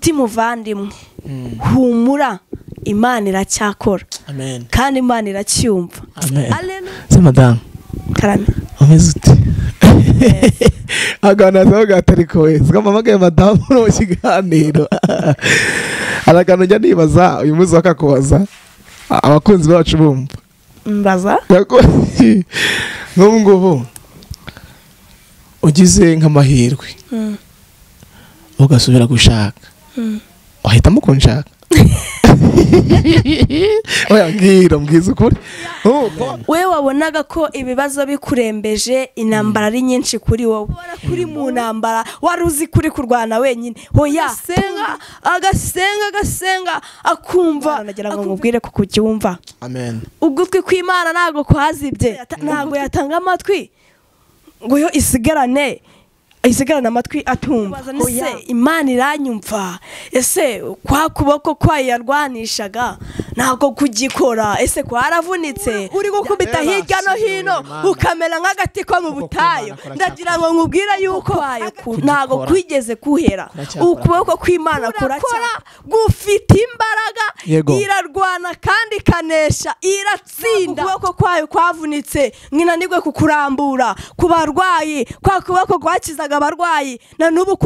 Nshuti muvandimwe, humura, Imana iracyakora. Amen. Kandi Imana iracyumva. Amen. Se madame. Karame. Umeze ute? Agana zaga atariko we. Zikamamagaye madame mu kiganiro. Aragano njya nibaza uyu munsi bakakubaza. Abakunzi bacu bumva. Mbaza? Nk'ubu ngubu ugize nk'amahirwe. Ugasubira gushaka. Wahitamo kunshaka. Oya ngira mbwiza ukuri. Wewe wabonaga ko ibibazo bikurembeje, intambara ari nyinshi kuri wowe. Kuri mu ntambara wari uzi kuri kurwana wenyine. Hoya senga agasenga agasenga akumva. Nagira ngo mubwire ko kucyumva. Amen. Ugutwi kw'Imana ntago kwazibye. Ntago yatanga amatwi ngo yo isigarane. Isigarana amatwi atumva. Ese Imana iranyumva? Ese kwa kuboko kwayo yarwanishaga ntabwo kugikora? Ese kwaravunitse? Uri gukubita hirya no hino ukamera nk'agati ko mu butayu. Ndagira ngo nkubwire yuko ntabwo kwigeze kuhera. Ukuboko kw'Imana kurakora, gufite imbaraga, irarwana kandi ikanesha, iratsinda. Ukuboko kwayo kwavunitse nkinanirwe kukurambura ku barwayi, kwa kuboko kwakizaga abarwayi na nubu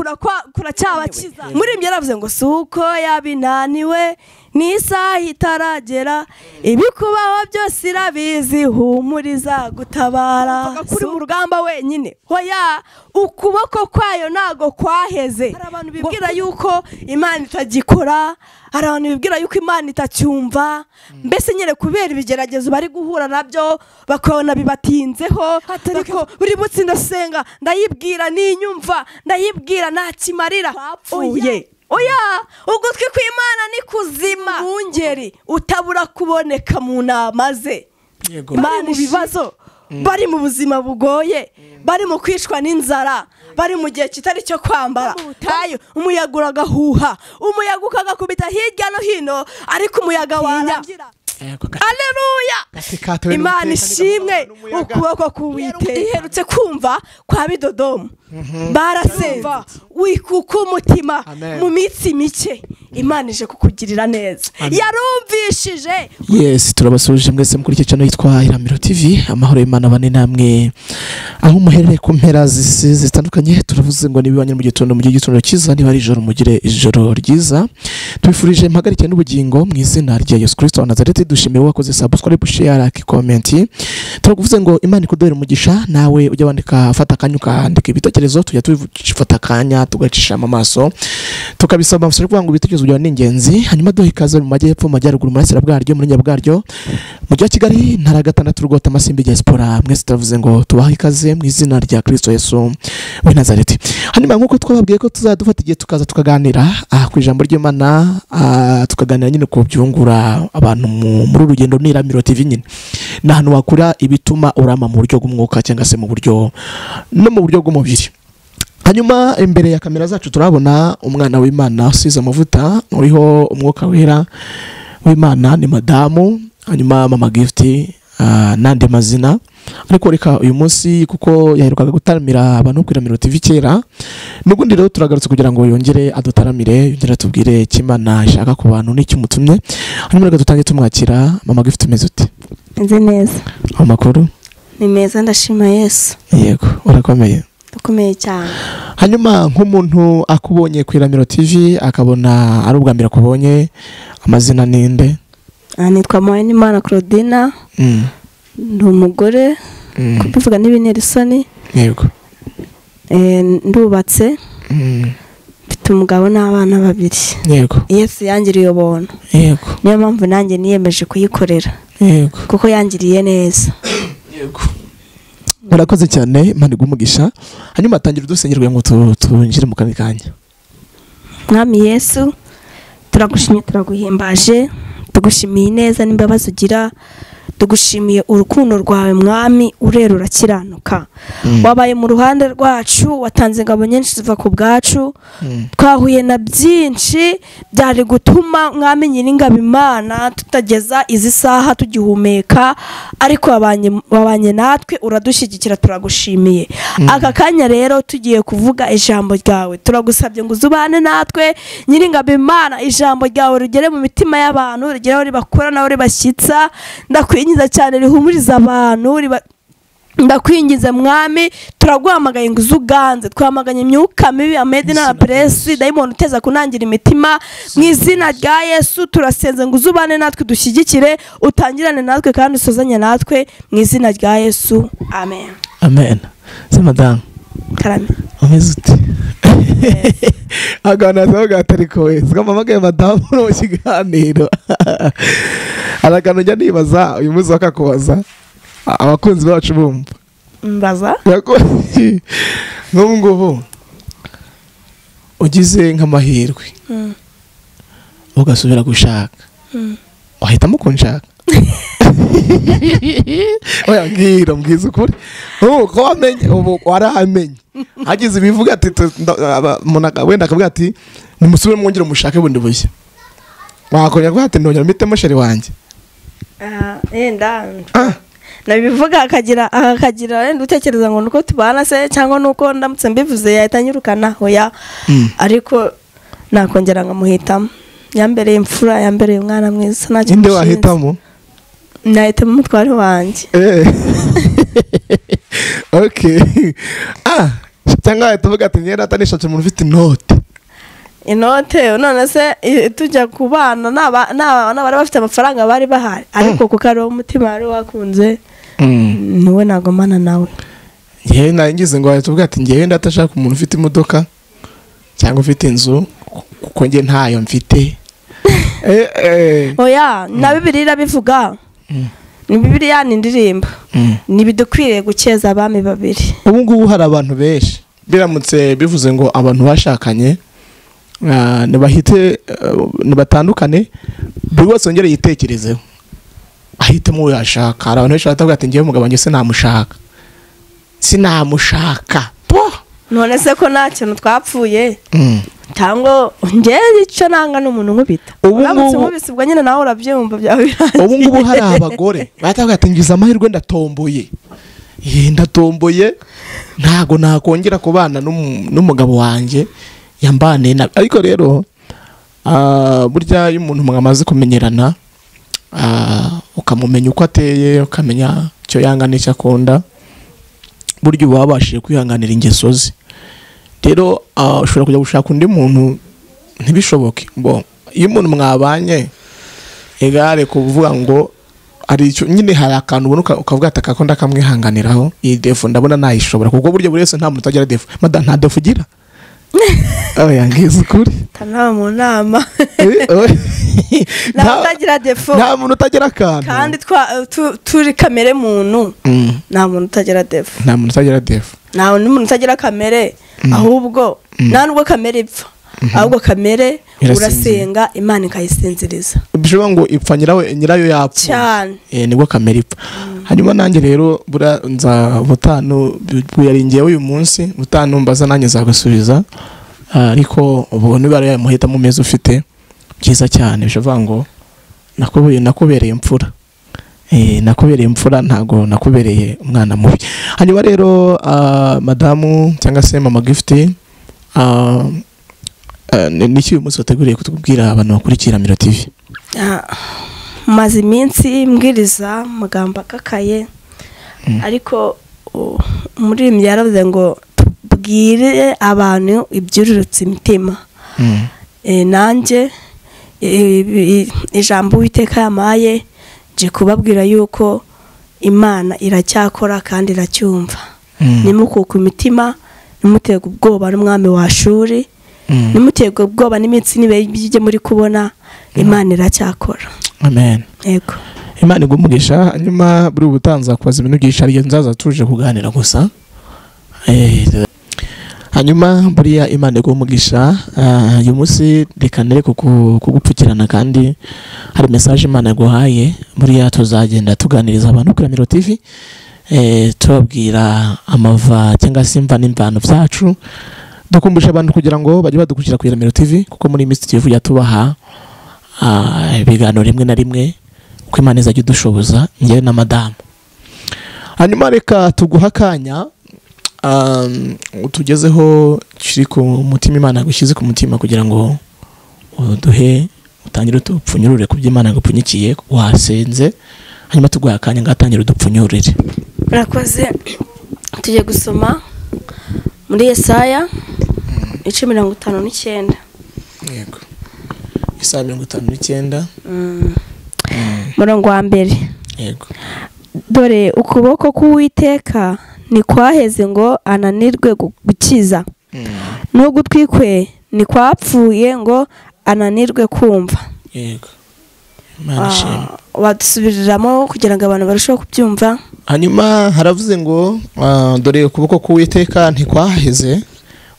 kuracyabakiza. Muri ibyo yaravuze ngo suko yabinaniwe n'isaha itaragera, ibikubaho byose irabizi, humuriza gutabara. Kuri mu rugamba wenyine, hoya ukuboko kwayo ntago kwaheze. Hari abantu bibwira yuko Imana itagikora, hari abantu bibwira yuko Imana itacyumva, mbese nyine kubera ibigeragezo bari guhura nabyo bakabona bibatinzeho. Ariko buri munsi ndasenga, ndayibwira ninyumva, ndayibwira ntakimarira. Oya oya, ugutwi kw'Imana ni kuzima. Mwungeri utabura kuboneka mu nama ze. Bari mu bibazo, bari mu buzima bugoye, bari mu kwicwa n'inzara, bari mu gihe kitari cyo kwambara. Tayo umuyaga uragahuha, umuyaga ukagakubita hirya no hino, ariko umuyaga warangira. Haleluya! Imana ishimwe, ukuboko k'Uwiteka. Iherutse kumva kwa Bidodomu barasenga, wikuka umutima mu minsi mike Imana ije kukugirira neza. Yarumvishije. Yes, turabasuje mwese mukuri channel yitwa Iramiro TV. Amahoro y'Imana bane namwe aho muherere ku mpera zitandukanye. Turavuze ngo nibibanye mu gitondo mu gitondo cyiza, niba ari ijoro mugire ijoro ryiza. Tubifurije impagarike n'ubugingo mu izina rya Yesu Kristo wa Nazareti. Dushimiye wakoze subscribe, share, like, comment. Turakuvuze ngo Imana ikuduhere umugisha, nawe ujya wandika, fata akanya ukandika ibitekerezo, tujya tubifata akanya tugacisha amaso tukabisaba kuvuga ngo ibitekerezo byawe ni ingenzi. Hanyuma duhe ikaze mu majyepfo, majyaruguru, murasira bwaryo, muri nyabwaryo, mujyi wa Kigali, ntara gatandatu, Rwota, Masimbi, Diaspora. Mwese turavuze ngo tubahe ikaze mu izina rya Kristo Yesu w'i Nazareti. Hanyuma nkuko twababwiye ko tuzadufata igihe tukaza tukaganira ku ijambo ry'Imana, tukaganira nyine ku byungura abantu muri urugendo n'Iramiro TV nyine. Ni ahantu wakura ibituma urama mu buryo bw'umwuka cyangwa se mu buryo no mu buryo bw'umubiri. Hanyuma imbere ya kamera zacu turabona umwana w'Imana usize amavuta uriho umwuka wera w'Imana, ni madamu, hanyuma mama Gift n'andi mazina. Ariko reka uyu munsi kuko yaherukaga gutaramira abantu ku Iramiro TV kera, n'ubundi rero turagarutse kugira ngo yongere adutaramire, yongere atubwire icyo Imana ishaka ku bantu n'icyumutumye. Hanyuma reka dutange tumwakira. Mama Gift, umeze ute? Nze neza. Amakuru ni meza, ndashima Yesu. Yego, urakomeye. Ndakomeye cyane. Hanyuma nk'umuntu akubonye ku Iramiro TV akabona ari ubwa mbere akubonye, amazina ninde? Nitwa Muhawenimana Claudina. Ndi umugore, kubivuga n'ibintera isoni. Yego. Ndubatse. Mfite umugabo n'abana babiri. Yego. Yesu yangiriye ubuntu. Yego. Niyo mpamvu nanjye niyemeje kuyikorera. Yego. Kuko yangiriye neza. Yego. Murakoze cyane, Imana iguhe umugisha. Hanyuma atangira udusengerwe ngo tunjire mu kandi kanya. Mwami Yesu, turagushimye, turaguhimbaje, tugushimiye neza n'imbabazi ugira. Tugushimiye urukundo rwawe Mwami, urera urakiranuka. Wabaye mu ruhande rwacu, watanze ingabo nyinshi ziva ku bwacu. Twahuye na byinshi byari gutuma Mwami Nyiringabo Imana tutageza izi saha tugihumeka, ariko wabanye natwe uradushyigikira, turagushimiye. Aka kanya rero tugiye kuvuga ijambo ryawe, turagusabye ngo uzubane natwe Nyiringabo Imana, ijambo ryawe rigere mu mitima y'abantu, rigere aho ribakura naho ribashyitsa. Ndakwingiza cyane rihumuriza abantu, ndakwingiza Mwami, turaguhamagaye ngo uzuganze. Twamaganye imyuka mibi, amedi na presi, dayimoni uteza kunangira imitima, mu izina rya Yesu turasenze ngo uzubane natwe, dushyigikire, utangirane natwe kandi usozanye natwe mu izina rya Yesu, amen. Amen. Se madame, karame umeze ute? Agana zaga atariko we zgamamagaye madamu no kiganiro. Aragano njya nibaza uyu munsi bakakubaza abakunzi bacu bumva mbaza nk'ubu ngubu ugize nk'amahirwe ugasubira gushaka, wahitamo kunshaka? Oya mbwira, mbwiza ukuri, uko wamenye ubu waramenye hagize ibivuga ati wenda akavuga ati nimusubire mwongere mushake bundi bushya, wakongera kuvuga ati ndongera mpitemo sheri wanjye? Yenda nabivuga akagira wenda utekereza ngo nuko tubana se cyangwa nuko ndamutse mbivuze yahita anyirukana, hoya. Ariko nakongera nkamuhitamo, yambereye imfura, yambereye umwana mwiza, ntacyo inde wahitamo? Nahitamo umutware wanjye. Okay. Cyangwa wahita uvuga ati ngenda atanishatse umuntu ufite inote. Inote none se tujya ku bana n'abari bafite amafaranga bari bahari, ariko kuko ari umutima wari wakunze niwe nagomana nawe. Ngewe naringize ngo wahita uvuga ati ngewe ndatashaka umuntu ufite imodoka cyangwa ufite inzu kuko nge ntayo mfite. Oya, na Bibiliya irabivuga. Ni Bibiliya ni indirimbo. Ntibidukwiriye gukeza abami babiri. Ubu ngubu hari abantu benshi biramutse bivuze ngo abantu bashakanye nibahite nibatandukane, buri wese yongere yitekerezeho ahitemo uwo yashaka. Hari abantu benshi batavuga ati ngewe umugabo wanjye sinamushaka, sinamushaka. None se ko nta kintu twapfuye? Cyangwa ngewe icyo nanga n'umuntu nkubita, uramutse nkubise ubwo nyine nawe urabyumva byaba birangiye. Ubu ngubu hari abagore batavuga ati ngize amahirwe ndatomboye, ndatomboye ntago nakongera kubana n'umugabo wanjye yambane nabi. Ariko rero burya iyo umuntu mwamaze kumenyerana, ukamumenya uko ateye, ukamenya icyo yanga n'icyo akunda, burya uba wabashije kwihanganira ingeso ze. Rero ushobora kujya gushaka undi muntu ntibishoboke. Bo iyo umuntu mwabanye egare kuvuga ngo ari icyo nyine, hari akantu ubona ukavuga ati akako ndakamwihanganiraho, iyi defo ndabona nayishobora, kuko burya buri wese nta muntu utagira defo. Mada nta defo ugira? Oya ngize ukuri, nta mu nama nta utagira defo, nta muntu utagira akantu, kandi turi kamere muntu. Nta muntu utagira defo, nta muntu utagira defo, nta muntu utagira kamere. Ahubwo nta nubwo kamere ipfa, ahubwo kamere urasenga Imana ikayisinziriza, bishoboka ngo ipfa nyirayo yapfa cyane, nibwo kamere ipfa. Hanyuma nanjye rero bura nza butanu yaringiye uyu munsi butanu mbaza nanjye nzagusubiza, ariko ubwo niba ari muhitamo meza ufite byiza cyane, bishoboka ngo nakubereye imfura. Nakubereye imfura, ntago nakubereye umwana mubi. Hanyuma rero madamu cyangwa se mama Gift, niki uyu munsi wateguriye kutubwira abantu bakurikira Miro TV? Maze iminsi mbwiriza amagambo akakaye, ariko umuririmbyi yaravuze ngo tubwire abantu ibyururutse imitima. Nanjye ijambo Uwiteka yamaye nje kubabwira yuko Imana iracyakora kandi iracyumva. Nimukuka imitima, nimutega ubwoba n'umwami wa Ashuri, nimutega ubwoba n'iminsi nibijye muri kubona, Imana iracyakora. Amen. Yego. Imana igumugisha. Hanyuma buri ubutanza kubaza ibintu byinshi ari nzaza tuje kuganira gusa. Hanyuma buriya Imana iguha umugisha. Uyu munsi reka nereke kugupfukirana, kandi hari message Imana yaguhaye. Buriya tuzagenda tuganiriza abantu kuri Iramiro TV, tubabwira amava cyangwa se imva n'imvano byacu, dukumbusha abantu kugira ngo bajye badukurikira kuri Iramiro TV, kuko muri iyi minsi tugiye kujya tubaha ibiganiro rimwe na rimwe uko Imana izajya idushoboza, njyewe na madamu. Hanyuma reka tuguha akanya utugezeho kiri ku mutima Imana yagushyize ku mutima, kugira ngo uduhe utangire utupfunyurure ku byo Imana yagupfunyikiye wasenze. Hanyuma tuguha akanya ngo atangire udupfunyurire. Murakoze. Tugiye gusoma muri Yesaya 59. Yego. Yesaya 59. Murongo wa mbere. Yego. Dore ukuboko k'Uwiteka ntikwaheze ngo ananirwe gukiza, n'ugutwi kwe ntikwapfuye ngo ananirwe kumva. Yego. Imana ishimwe. Wadusubiriramo kugira ngo abantu barusheho kubyumva. Hanyuma haravuze ngo dore ukuboko k'Uwiteka ntikwaheze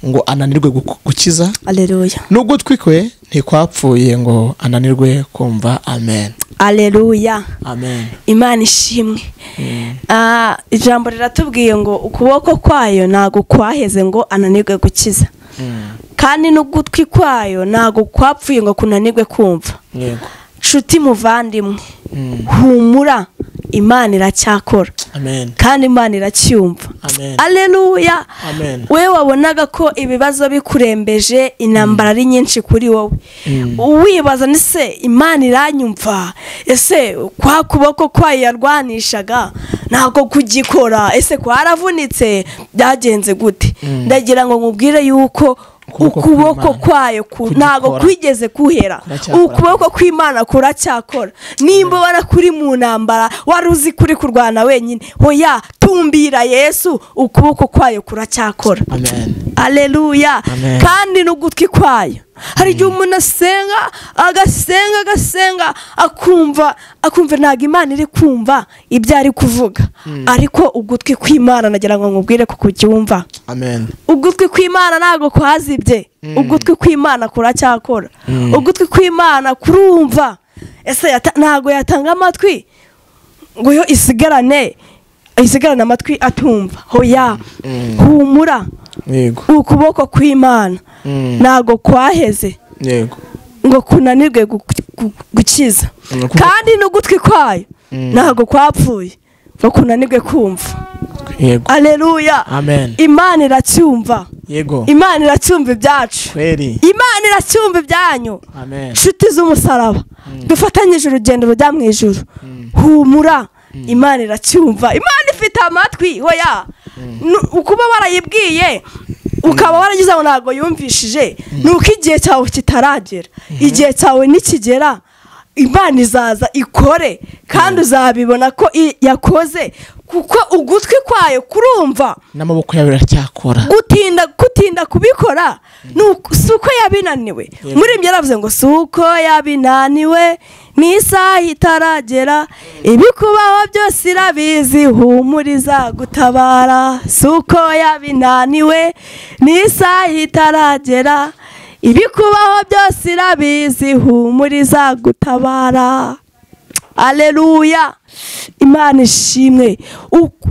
ngo ananirwe gukiza. Alleluya. N'ugutwi kwe ntikwapfuye ngo ananirwe kumva. Amen. Alleluya. Amen. Imana ishimwe. Ijambo riratubwiye ngo ukuboko kwayo ntago kwaheze ngo ananirwe gukiza, kandi n'ugutwi kwayo ntago kwapfuye ngo kunanirwe kumva. Yego. Nshuti muvandimwe, humura, Imana iracyakora. Amen. Kandi Imana iracyumva. Amen. Alleluya. Amen. Wewe wabonaga ko ibibazo bikurembeje, intambara ari nyinshi kuri wowe, wibaza ni se Imana iranyumva, ese kwa kuboko kwayo yarwanishaga ntabwo kugikora, ese kwaravunitse, byagenze gute? Ndagira ngo nkubwire yuko ukuboko kwayo ntabwo kwigeze kuhera. Ukuboko kw'Imana kuracyakora. Nimba warakuri mu ntambara wari uzi kuri kurwana wenyine, hoya tumbira Yesu, ukuboko kwayo kuracyakora. Amen. Alleluya. Kandi n'ugutwi kwayo. Hari igihe umuntu asenga agasenga agasenga akumva ntabwo Imana iri kumva ibyo ari kuvuga, ariko ugutwi kw'Imana nagira ngo nkubwire ko kucyumva. Amen. Ugutwi kw'Imana ntabwo kwazibye. Ugutwi kw'Imana kuracyakora. Ugutwi kw'Imana kurumva. Ese ntabwo yatanga amatwi ngo yo isigarane amatwi atumva. Hoya humura. Yego. Ukuboko kw'Imana ntabwo kwaheze. Yego. Ngo kunanirwe gukiza, kandi n'ugutwi kwayo ntabwo kwapfuye ngo kunanirwe kumva. Yego. Alleluya. Amen. Imana iracyumva. Yego. Imana iracyumva ibyacu. Kweri. Imana iracyumva ibyanyu. Amen. Nshuti z'umusaraba, dufatanyije urugendo rujya mu ijuru. Humura, Imana iracyumva. Imana ifite amatwi. Hoya ukuba warayibwiye ukaba waragize ngo ntabwo yumvishije, nuko igihe cyawe kitaragera. Igihe cyawe nikigera Imana izaza ikore, kandi uzabibona ko yakoze, kuko ugutwi kwayo kurumva n'amaboko yawe aracyakora. Gutinda kubikora si uko yabinaniwe. Muri ibyo yaravuze ngo si uko yabinaniwe, n'isaha itaragera, ibikubaho byose irabizi, humuriza gutabara. Si uko yabinaniwe, n'isaha itaragera, ibikubaho byose irabizi, humuriza gutabara. Alleluya. Imana ishimwe.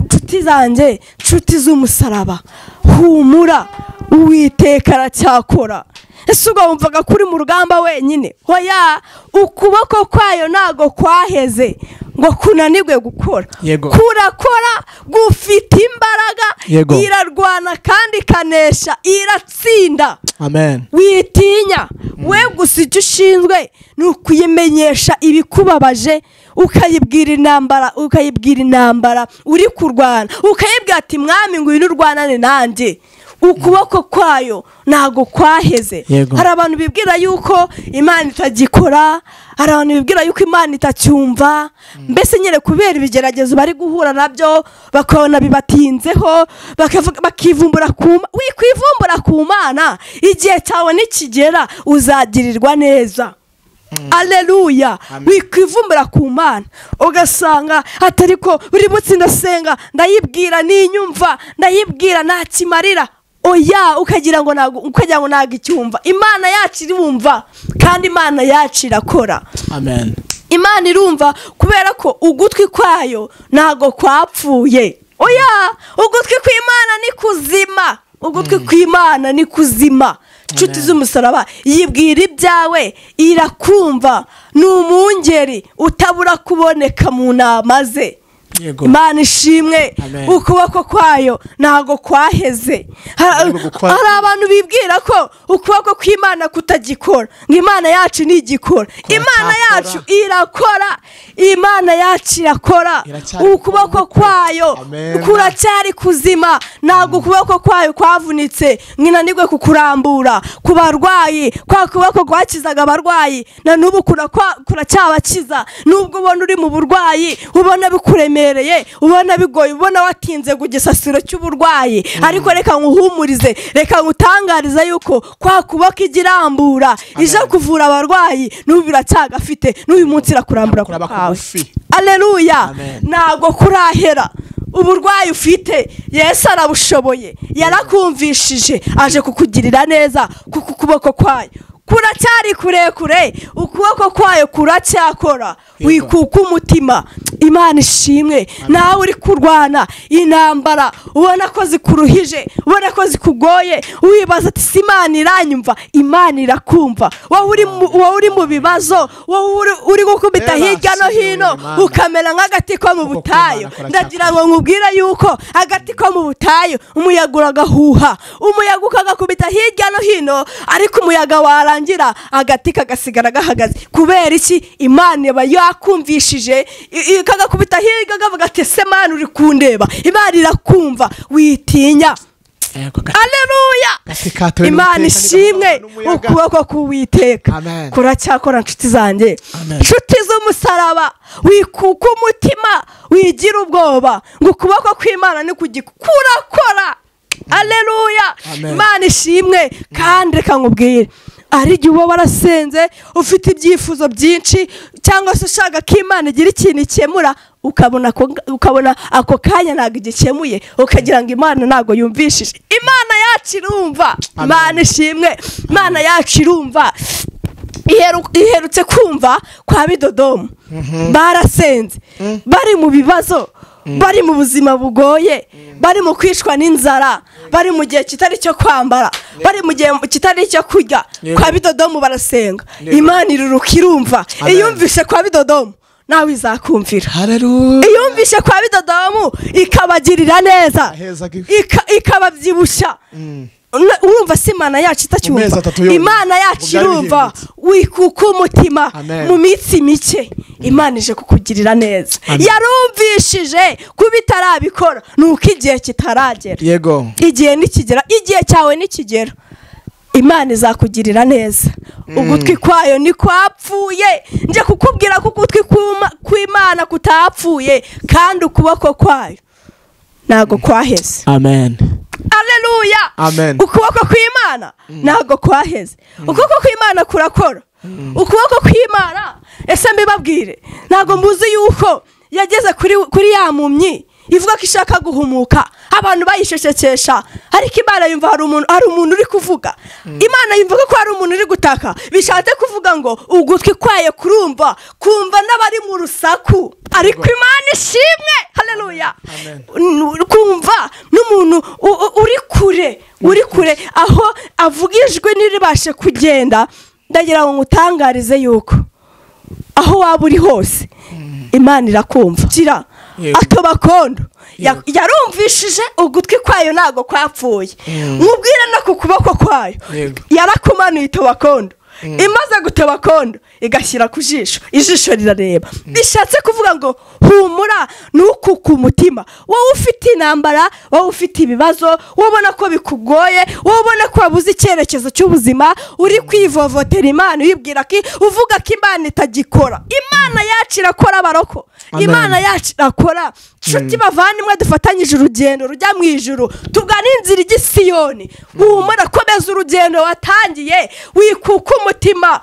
Nshuti zanjye, nshuti z'umusaraba, humura, Uwiteka aracyakora. Ese ubwo wumvaga kuri mu rugamba wenyine? Hoya, ukuboko kwayo ntago kwaheze ngo kunanirwe gukora. Kurakora, gufite imbaraga, irarwana kandi ikanesha, iratsinda. Amen. Witinya. We gusa icyo ushinzwe ni ukuyimenyesha ibikubabaje, ukayibwira intambara, ukayibwira intambara uri kurwana, ukayibwira ati mwami ngwino urwanane nanjye. Ukuboko kwayo ntago kwaheze. Hari abantu bibwira yuko Imana itagikora, hari abantu bibwira yuko Imana itacyumva, mbese nyine kubera ibigeragezo bari guhura nabyo bakabona bibatinzeho, bakavuga bakivumbura ku wikwivumbura ku Mana. Igihe cyawe nikigera uzagirirwa neza. Alleluya. Wikwivumbura ku Mana, ugasanga atariko buri munsi ndasenga, ndayibwira ninyumva, ndayibwira ntakimarira. Oya, ukagira ngo ntago icyumva. Imana yacu irumva kandi Imana yacu irakora. Amen. Imana irumva kubera ko ugutwi kwayo ntago kwapfuye. Oya, ugutwi kw'Imana ni kuzima. Ugutwi kw'Imana ni kuzima. Nshuti z'umusaraba, yibwira ibyawe irakumva. Ni umwungeri utabura kuboneka mu nama ze. Imana ishimwe. Ukuboko kwayo ntago kwaheze. Hari abantu bibwira ko ukuboko kw'Imana kutagikora, ngo Imana yacu ntigikora. Imana yacu irakora. Imana yacu irakora. Ukuboko kwayo kuracyari kuzima. Ntago ukuboko kwayo kwavunitse ngo inanirwe kukurambura ku barwayi. Kwa kuboko kwakizaga abarwayi na n'ubu kuracyabakiza. Nubwo ubona uri mu burwayi, ubona bikuremereye, ubona bigoye, ubona watinze ku gisasiro cy'uburwayi, ariko reka nkuhumurize, reka nkutangarize yuko kwa kuboko igirambura ije kuvura abarwayi n'ubu biracyagafite, n'uyu munsi irakurambura kwawe. Haleluya. Ntago kurahera. Uburwayi ufite Yesu arabushoboye, yarakumvishije, aje kukugirira neza kuko ukuboko kwayo kuracyari kurekure, ukuboko kwayo kuracyakora. Wikuka umutima. Imana ishimwe. Nawe uri kurwana intambara ubona ko zikuruhije, ubona ko zikugoye, wibaza ati si Imana iranyumva. Imana irakumva. Wowe uri mu bibazo, wowe uri gukubita hirya no hino ukamera nk'agati ko mu butayu, ndagira ngo nkubwire yuko agati ko mu butayu umuyaga uragahuha, umuyaga ukagakubita hirya no hino, ariko umuyaga warangira agati kagasigara gahagaze. Kubera iki? Imana iba yakumvishije, kagakubita hirya kavuga ati se Mana uri kundeba. Imana irakumva, witinya. Haleluya. Imana ishimwe. Ukuboko k'Uwiteka kuracyakora. Nshuti zanjye, nshuti z'umusaraba, wikuka umutima, wigira ubwoba ngo ukuboko kw'Imana ni kurakora. Haleluya. Imana ishimwe. Kandi reka nkubwire, ari igihe uba warasenze ufite ibyifuzo byinshi, cyangwa se ushaka ko Imana igira ikintu ikemura, ukabona ako kanya ntabwo igikemuye, ukagira ngo Imana ntabwo yumvishije. Imana yacu irumva. Imana ishimwe. Imana yacu irumva. Iherutse kumva kwa Bidodomu. Barasenze, bari mu bibazo, bari mu buzima bugoye, bari mu kwicwa n'inzara, bari mu gihe kitari cyo kwambara, bari mu gihe kitari cyo kurya. Kwa Bidodomu barasenga, Imana iruruka irumva. Iyumvishe kwa Bidodomu nawe izakumvira. Iyumvishe kwa Bidodomu ikabagirira neza, ikababyibushya. Urumva si Imana yacu itacyumva? Imana yacu irumva. Wikuka umutima. Mu minsi mike Imana ije kukugirira neza. Yarumvishije kuba itarabikora, nuko igihe kitaragera. Yego, igihe nikigera, igihe cyawe nikigera, Imana izakugirira neza. Ugutwi kwayo ni kwapfuye. Nje kukubwira ko ugutwi kw'Imana kutapfuye, kandi ukuboko kwayo ntago kwaheze. Amen. Haleluya. Amen. Ukuboko kw'Imana ntago kwaheze. Ukuboko kw'Imana kurakora. Ukuboko kw'Imana, ese mbibabwire, ntago mbuzi yuko yageze kuri ya mumyi ivuga ko ishaka guhumuka, abantu bayisheshekesha, ariko Imana yumva hari umuntu uri kuvuga. Imana yumva ko hari umuntu uri gutaka. Bishatse kuvuga ngo ugutwi kwayo kurumva, kumva n'abari mu rusaku. Ariko Imana ishimwe. Haleluya. Kumva n'umuntu uri kure aho avuga ijwi ntiribashe kugenda. Ndagira ngo ngutangarize yuko aho waba uri hose Imana irakumva. Kira atobakondo yarumvishije, ugutwi kwayo ntago kwapfuye. Mubwira no ku kuboko kwayo yarakumanuye itobakondo. Imaze gutobakondo igashyira ku jisho, ijisho rirareba. Bishatse kuvuga ngo humura, nukuka umutima. Wowe ufite intambara, wowe ufite ibibazo, wowe ubona ko bikugoye, wowe ubona ko wabuze icyerekezo cy'ubuzima, uri kwivovotera Imana, uyibwira ko uvuga ko Imana itagikora. Imana yacu irakora abaroko. Imana yacu irakora. Nshuti bavandimwe, dufatanyije urugendo rujya mu ijuru, tugana inzira ijya i Siyoni. Humura, komeza urugendo watangiye, wikuka umutima.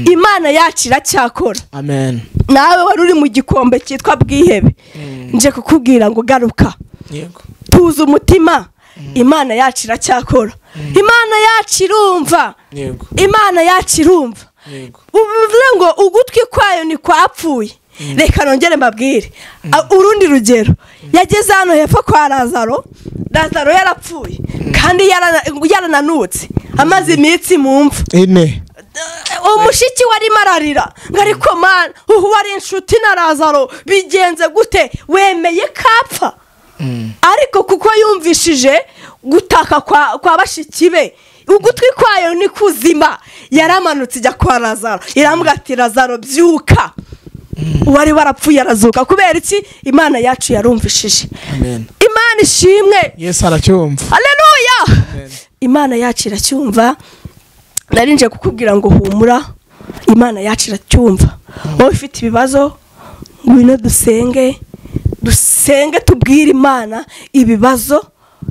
Imana yacu iracyakora. Amen. Nawe wari uri mu gikombe cyitwa bwihebe, nje kukubwira ngo garuka. Yego. Tuza umutima. Imana yacu iracyakora, Imana yacu irumva, Imana yacu irumva. Uvuze ngo ugutwi kwayo ni kwapfuye. Reka nongere mbabwire urundi rugero. Yageze hano hepfo kwa Lazaro, Lazaro yarapfuye kandi yarananutse amaze iminsi mu mva ine. Umushiki warimo ararira ngo ariko Mana, ubu wari inshuti na Lazaro bigenze gute wemeye kapfa? Ariko kuko yumvishije gutaka kwa bashiki be, ugutwi kwayo ni kuzima, yaramanutse ijya kwa Lazaro iramubwira ati Lazaro byuka. Uwari warapfuye arazuka. Kubera iki? Imana yacu yarumvishije. Amen. Imana ishimwe. Yesu aracyumva. Haleluya. Imana yacu iracyumva. Narinje kukubwira ngo humura, Imana yacu iracyumva. Wowe ufite ibibazo ngwino dusenge, dusenge tubwire Imana ibibazo,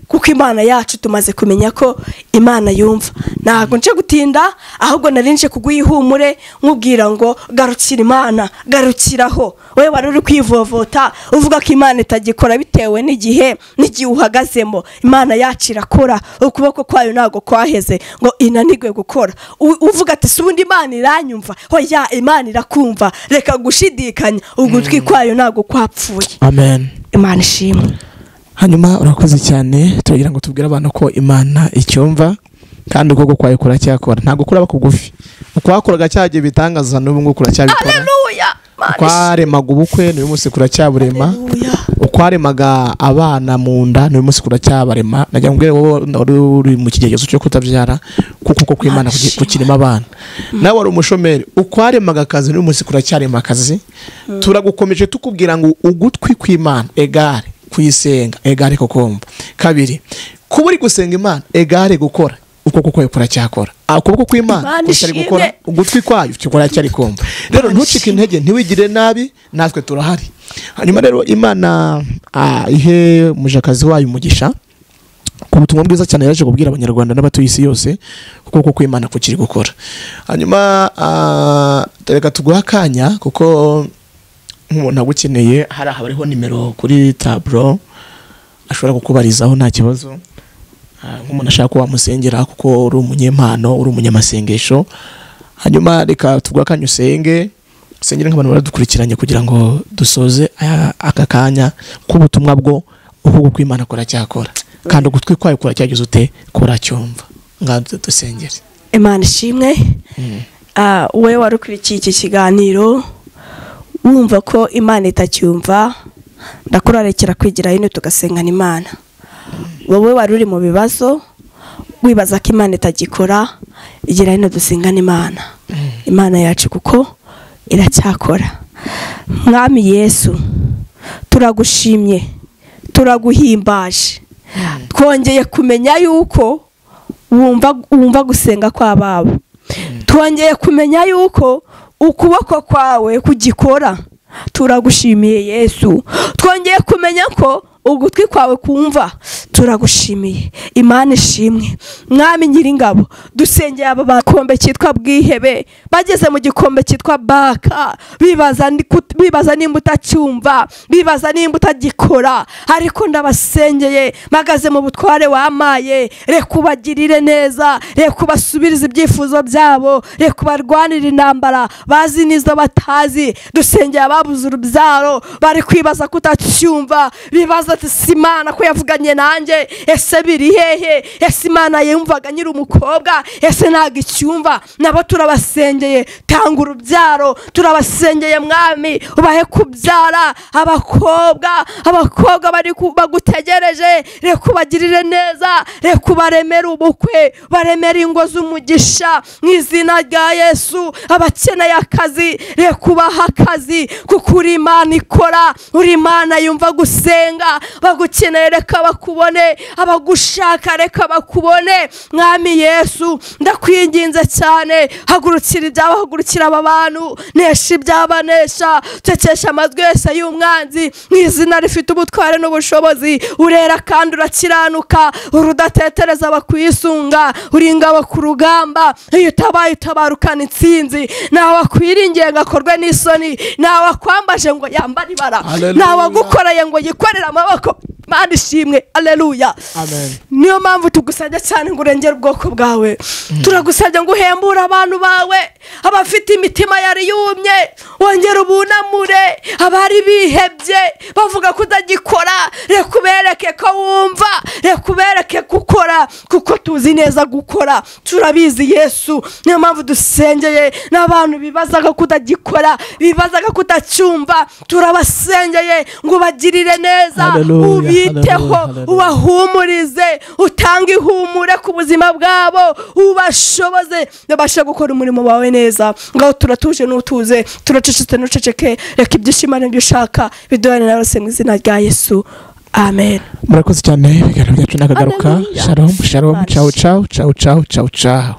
kuko Imana yacu tumaze kumenya ko Imana yumva. Ntabwo nje gutinda, ahubwo narinje kuguha ihumure nkubwira ngo garukira Imana, garukiraho. Wowe wari uri kwivovota uvuga ko Imana itagikora bitewe n'igihe n'igihe uhagazemo, Imana yacu irakora, ukuboko kwayo ntabwo kwaheze ngo inanigwe gukora. Uvuga ati si ubundi Imana iranyumva? Hoya, Imana irakumva, reka gushidikanya, ugutwi kwayo ntabwo kwapfuye. Amen. Imana ishimwe. Hanyuma urakoze cyane, turagira ngo tubwire abantu ko Imana icyumva kandi ukuboko kwayo kuracyakora. Ntabwo kuraba kugufi, ukwakoraga cyagiye bitangaza n'ubu ngubu kuracyabikora. Haleluya. Ukwaremaga ubukwe n'uyu munsi kuracyaburema, ukwaremaga abana mu nda n'uyu munsi kuracyabarema. Najya mbwira wowe uri mu kigeregezo cyo kutabyara, kuko uko kw'Imana kukirema abana. Nawe wari umushomeri, ukwaremaga akazi n'uyu munsi kuracyarema akazi. Turagukomeje tukubwira ngo ugutwi kw'Imana egare kuyisenga, egare kukumva. Kabiri, kuba uri gusenga Imana egare gukora, ukuboko kwayo kuracyakora. Ukuboko kw'Imana kucyari gukora, ugutwi kwayo kuracyari kumva. Rero ntucike intege, ntiwigire nabi, natwe turahari. Hanyuma rero Imana ihe mujakazi wayo umugisha ku butumwa bwiza cyane yaje kubwira abanyarwanda n'abatuye isi yose, kuko kw'Imana kukiri gukora. Hanyuma reka tuguhe akanya, kuko nk'umuntu agukeneye hari aha bariho nimero kuri taburo ashobora kukubarizaho nta kibazo. Nk'umuntu ashaka ko wamusengera kuko uri umunyempano, uri umunyamasengesho. Hanyuma reka tuguhe akanya usenge, usengere nk'abantu baradukurikiranye kugira ngo dusoze aka kanya k'ubutumwa bwo ukuboko kw'Imana kuracyakora kandi ugutwi kwayo kuracyagize ute kuracyumva. Ngaho dusengere. Imana ishimwe. Wowe wari ukurikiye iki kiganiro wumva ko Imana itacyumva, ndakurarekera kwigira hino tugasengana Imana. Wowe wari uri mu bibazo wibaza ko Imana itagikora, igira hino dusengana Imana. Imana yacu kuko iracyakora. Mwami Yesu, turagushimye, turaguhimbaje. Twongeye kumenya yuko wumva gusenga kw'ababo. Twongeye kumenya yuko ukuboko kwawe kugikora. Turagushimiye Yesu. Twongeye kumenya ko ugutwi kwawe kumva. Turagushimiye. Imana ishimwe. Mwami nyiringabo, dusengeye aba bakombe cyitwa bwihebe, bageze mu gikombe cyitwa baka, bibaza nimba utacyumva, bibaza nimba utagikora, ariko ndabasengeye magaze mu butware wamaye, reka ubagirire neza, reka ubasubirize ibyifuzo byabo, reka ubarwanire intambara bazi n'izo batazi. Dusengeye ababuze urubyaro, bari kwibaza ko utacyumva, bibaza ati si Imana ko yavuganye nanjye, ese biri hehe? Ese Imana yumvaga nyiri umukobwa, ese ntabwo icyumva? Nabo turabasengeye, tanga urubyaro. Turabasengeye Mwami, ubahe kubyara abakobwa bari bagutegereje, reka ubagirire neza, reka ubaremere ubukwe, baremere ingo z'umugisha mu izina rya Yesu. Abakeneye akazi, reka ubahe akazi, kuko uri Imana ikora, uri Imana yumva gusenga. Bagukeneye reka bakubone, abagushaka reka bakubone. Mwami Yesu, ndakwinginze cyane, hagurukira ibyabo, hagurukira aba bantu, nesha ibyabanesha, cecesha amajwi yose y'umwanzi mu izina rifite ubutware n'ubushobozi. Urera kandi urakiranuka, urudatetereza abakwisunga, uri ingabo ku rugamba. Iyo utabaye utabarukana intsinzi. Ntawe akwiringiye ngo akorwe n'isoni, ntawe akwambaje ngo yambare ibara, ntawe agukoreye ngo yikorere amaboko. Mana ishimwe, aleluya. Amen. Niyo mpamvu tugusabye cyane ngo urengere ubwoko bwawe. Turagusabye ngo uhembure abantu bawe, abafite imitima yari yumye wongere ubunamure, abari bihebye bavuga ko utagikora, reka ubereke ko wumva, reka ubereke gukora, kuko tuzi neza gukora, turabizi Yesu. Niyo mpamvu dusengeye n'abantu bibazaga ko utagikora, bibazaga ko utacyumva, turabasengeye ngo ubagirire neza, Hallelujah, ubiteho, hallelujah. ubahumurize, utange ihumure ku buzima bwabo, ubashoboze babashe gukora umurimo wawe neza. Ngaho turatuje n'utuze, turacecetse n'uceceke, reka ibyishimo n'ibyo ushaka biduhane na yose mu izina rya Yesu, amen. Murakoze cyane, ibiganiro byacu nakagaruka. Hallelujah. Shalom, shalom, ciao ciao, ciao ciao, ciao ciao.